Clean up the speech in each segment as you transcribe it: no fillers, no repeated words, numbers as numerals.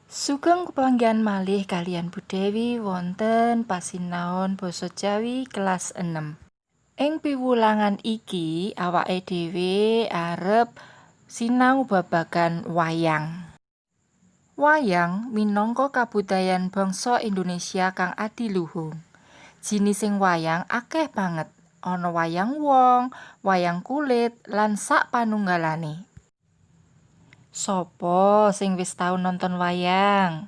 Sugeng pepanggihan malih kaliyan Bu Dewi wonten pasinaon basa Jawi kelas 6. Ing piwulangan iki awake dhewe arep sinau babagan wayang. Wayang minangka kabudayan bangsa Indonesia kang adiluhung. Jinising wayang akeh banget. Ana wayang wong, wayang kulit, lan sak panunggalane. Sopo sing wis tau nonton wayang?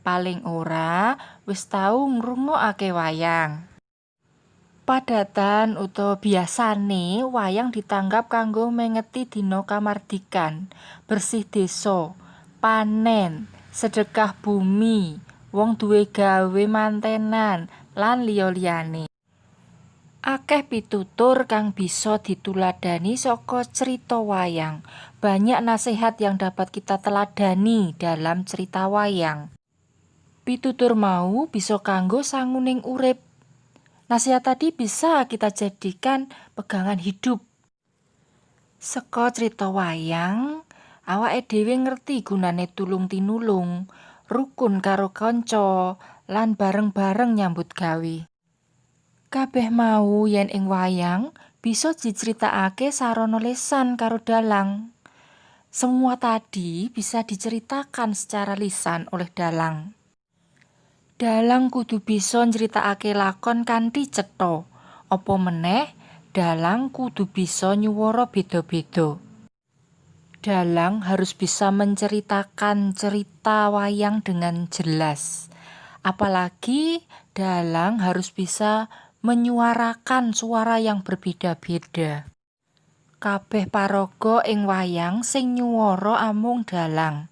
Paling ora wis tau ngrungokake wayang. Padatan utawa biasane wayang ditanggap kanggo mengeti dina kamardikan, bersih desa, panen, sedekah bumi, wong duwe gawe mantenan, lan liya-liyane. Akeh pitutur kang bisa dituladani saka crita wayang. Banyak nasihat yang dapat kita teladani dalam cerita wayang. Pitutur mau bisa kanggo sanguning urip. Nasihat tadi bisa kita jadikan pegangan hidup. Saka crita wayang, awake dhewe ngerti gunane tulung tinulung, rukun karo kanca, lan bareng-bareng nyambut gawe. Kabeh mau yen ing wayang bisa diceritakake sarana lisan karo dalang. Semua tadi bisa diceritakan secara lisan oleh dalang. Dalang kudu bisa nyritakake lakon kanthi cetha. Apa meneh dalang kudu bisa nyuwara beda-beda. Dalang harus bisa menceritakan cerita wayang dengan jelas. Apalagi dalang harus bisa menyuarakan suara yang berbeda-beda. Kabeh paraga ing wayang sing nyuwara amung dalang.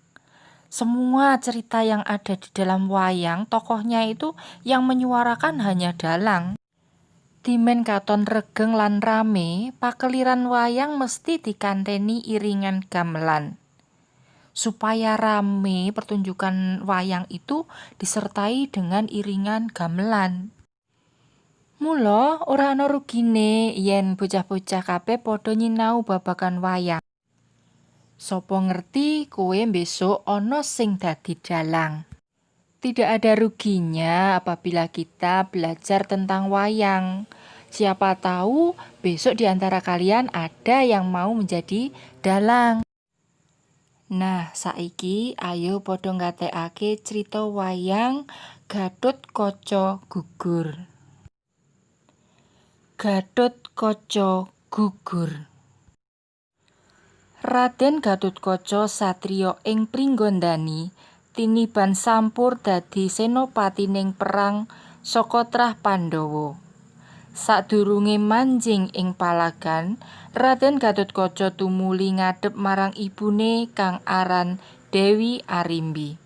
Semua cerita yang ada di dalam wayang, tokohnya itu yang menyuarakan hanya dalang. Dimen katon regeng lan rame, pakeliran wayang mesti dikanteni iringan gamelan. Supaya rame, pertunjukan wayang itu disertai dengan iringan gamelan. Mula ora ana rugine yen bocah-bocah kabeh padha nyinau babagan wayang. Sapa ngerti kowe besok ana sing dadi dalang. Tidak ada ruginya apabila kita belajar tentang wayang. Siapa tahu besok di antara kalian ada yang mau menjadi dalang. Nah, saiki ayo padha nggatekake crita wayang Gathotkaca Gugur. Gathotkaca Gugur. Raden Gathotkaca satriya ing Pringgondani tiniban sampur dadi senopatining perang saka trah Pandhawa. Sadurunge manjing ing palagan, Raden Gathotkaca tumuli ngadhep marang ibune kang aran Dewi Arimbi.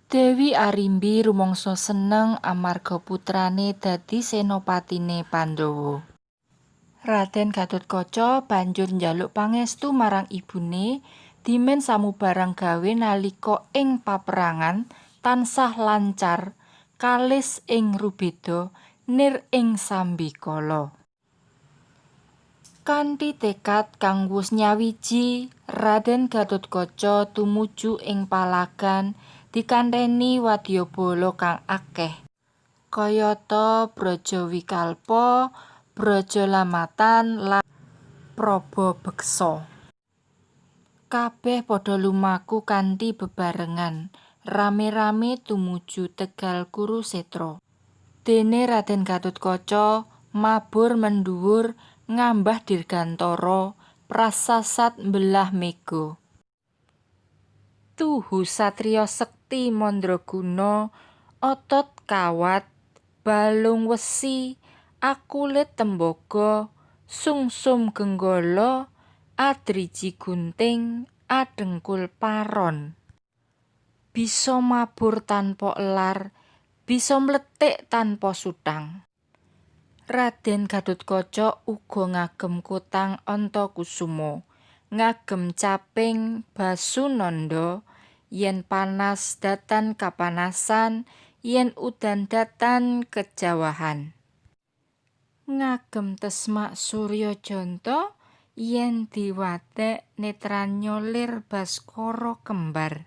Dewi Arimbi rumangsa seneng amarga putrane dadi senopatine Pandhawa. Raden Gathotkaca banjur njaluk pangestu marang ibune dimen samubarang gawe nalika ing paperangan tansah lancar, kalis ing rubeda, nir ing sambikala. Kanthi tekad kang wus nyawiji, Raden Gathotkaca tumuju ing palagan dikanteni wadyabala kang akeh, kayata Brajawikalpa, Brajalamatan lan Prababeksa. Kabeh padha lumaku kanthi bebarengan, rame-rame tumuju tegal Kurusetra. Dene Raden Gathotkaca mabur mendhuwur ngambah dirgantara, prasasat mbelah mega. Tuhu satriya sekti mandraguna, otot kawat, balung wesi, akulit tembaga, sungsum genggala, adriji gunting, adhengkul paron. Bisa mabur tanpa elar, bisa mlethik tanpa suthang. Raden Gathotkaca uga ngagem kutang Antakusuma, ngagem caping Basunanda, yen panas datan kapanasan, yen udan datan kejawahan. Ngagem tesmak Suryajanta, yen diwatek netranyo lir baskara kembar.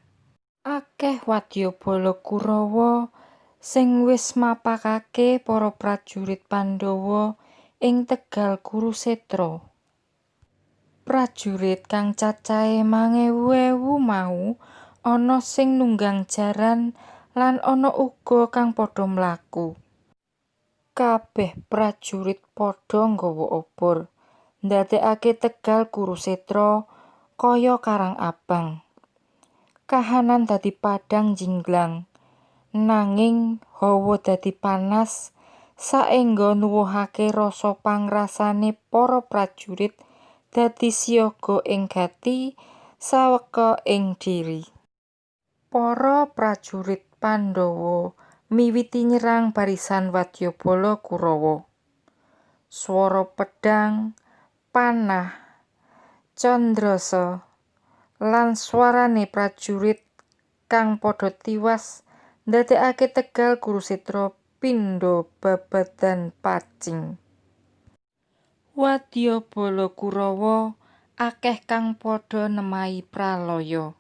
Akeh wadyabala Kurawa sing wis mapakake para prajurit Pandhawa ing tegal Kurusetra. Prajurit kang cacahe mangewu-ewu mau ana sing nunggang jaran lan ana uga kang padha mlaku. Kabeh prajurit padha nggawa obor, ndadekake tegal Kurusetra kaya karang abang. Kahanan dadi padhang njinglang, nanging hawa dadi panas saengga nuwuhake rasa pangrasane para prajurit dadi siaga ing gati saweka ing dhiri. Para prajurit Pandhawa miwiti nyerang barisan wadyabala Kurawa. Swara pedhang, panah, candrasa lan swarane prajurit kang padha tiwas ndadekake tegal Kurusetra pindha babadan pacing. Wadyabala Kurawa akeh kang padha nemahi pralaya.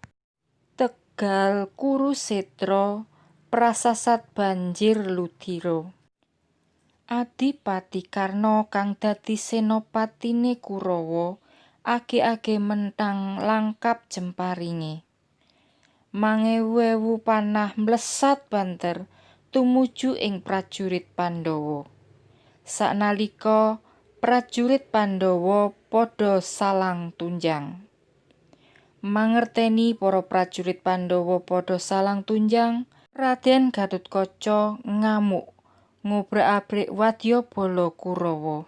Tegal Kurusetra prasasat banjir ludira. Adipati Karna kang dadi senopatine Kurawa age-age menthang langkap jemparinge. Mangewu-ewu panah mlesat banter tumuju ing prajurit Pandhawa. Sanalika prajurit Pandhawa padha salang tunjang. Mangerteni para prajurit Pandhawa padha salang tunjang, Raden Gatotkaca ngamuk ngobrak-abrik wadyabala Kurawa.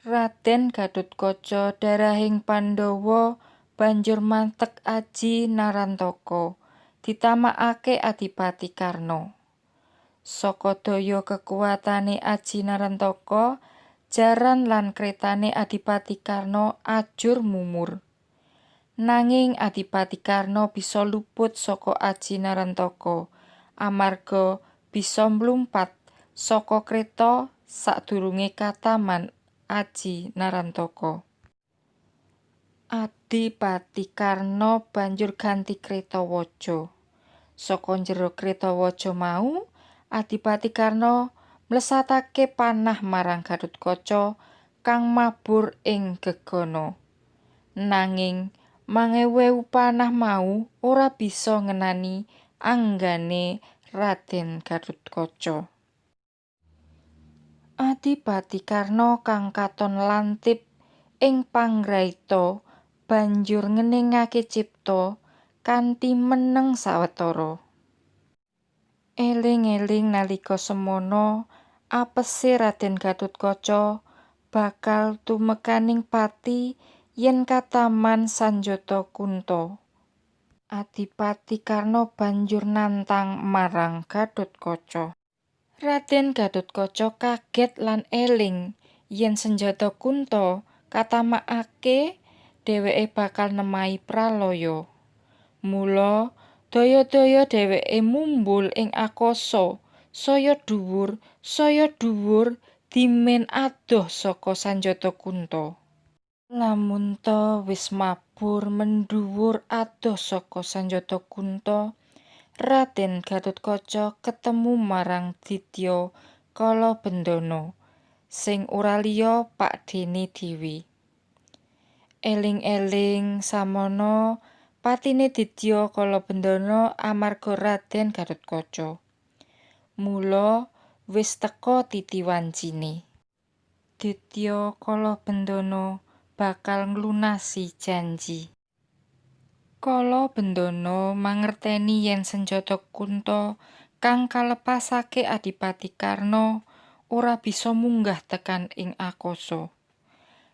Raden Gatotkaca darahing Pandhawa banjur mantek aji Narantaka ditamakake Adipati Karna. Saka daya kekuwatane aji Narantaka, jaran lan kretane Adipati Karna ajur mumur. Nanging Adipati Karna bisa luput saka aji Narantaka amarga bisa mlumpat saka kreta sadurunge kataman aji Narantaka. Adipati Karna banjur ganti kreta waja. Saka njero kreta waja mau, Adipati Karna mlesatake panah marang Gatotkaca kang mabur ing gegana. Nanging mangewu-ewu panah mau ora bisa ngenani anggane Raden Gatotkaca. Adipati Karna kang katon lantip ing panggraita banjur ngeningake cipta kanthi meneng sawetara. Eling-eling nalika semana apese Raden Gatotkaca bakal tumekaning pati yen kataman sanjata Kunta. Adipati Karna banjur nantang marang Gatotkaca. Raden Gatotkaca kaget lan eling yen senjata Kunta katamakake dheweke bakal nemahi pralaya. Mula daya-daya dheweke mumbul ing akasa saya dhuwur dimen adoh saka sanjata Kunta. Lamun ta wis mabur mendhuwur adoh saka sanjata Kunta, Raden Gatotkaca ketemu marang Ditya Kalabendana sing ora liya pakdhene dhewe. Eling-eling samono patine Ditya Kalabendana amarga Raden Gatotkaca. Mula wis teka titi wancine. Ditya Kalabendana bakal nglunasi janji. Kalabendana mangerteni yen senjata Kunta kang kalepasake Adipati Karna ora bisa munggah tekan ing akasa.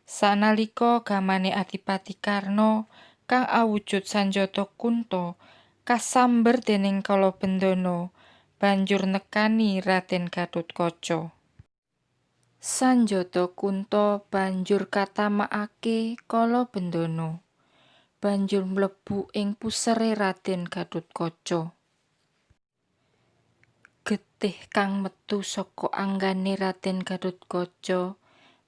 Sanalika gamane Adipati Karna kang awujud sanjata Kunta kasamber dening Kalabendana banjur nekani Raden Gatotkaca. Sanjata Kunta banjur katamakake Kalabendana. Banjur mlebu ing pusere Raden Gatotkaca. Getih kang metu saka anggane Raden Gatotkaca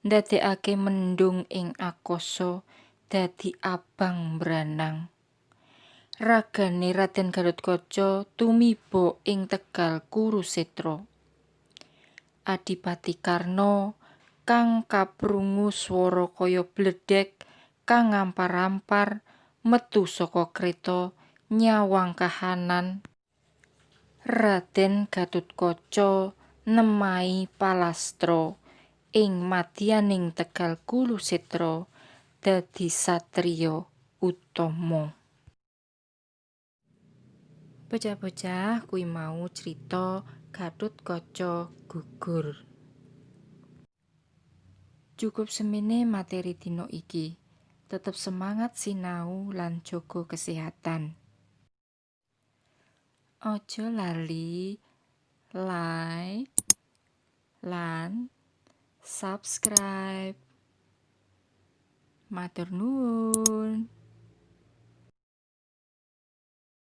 ndadekake mendhung ing akasa dadi abang mbranang. Ragane Raden Gathotkaca tumiba ing tegal Kurusetra. Adipati Karna kang kaprungu swara kaya bledheg kang ngampar-ampar metu saka kreta nyawang kahanan Raden Gathotkaca nemahi palastra ing madyaning tegal Kurusetra dadi satriya utama. Bocah-bocah, kuwi mau crita Gathotkaca gugur. Cukup semene materi dina iki. Tetep semangat sinau lan jaga kesehatan. Aja lali like lan subscribe. Matur nuwun.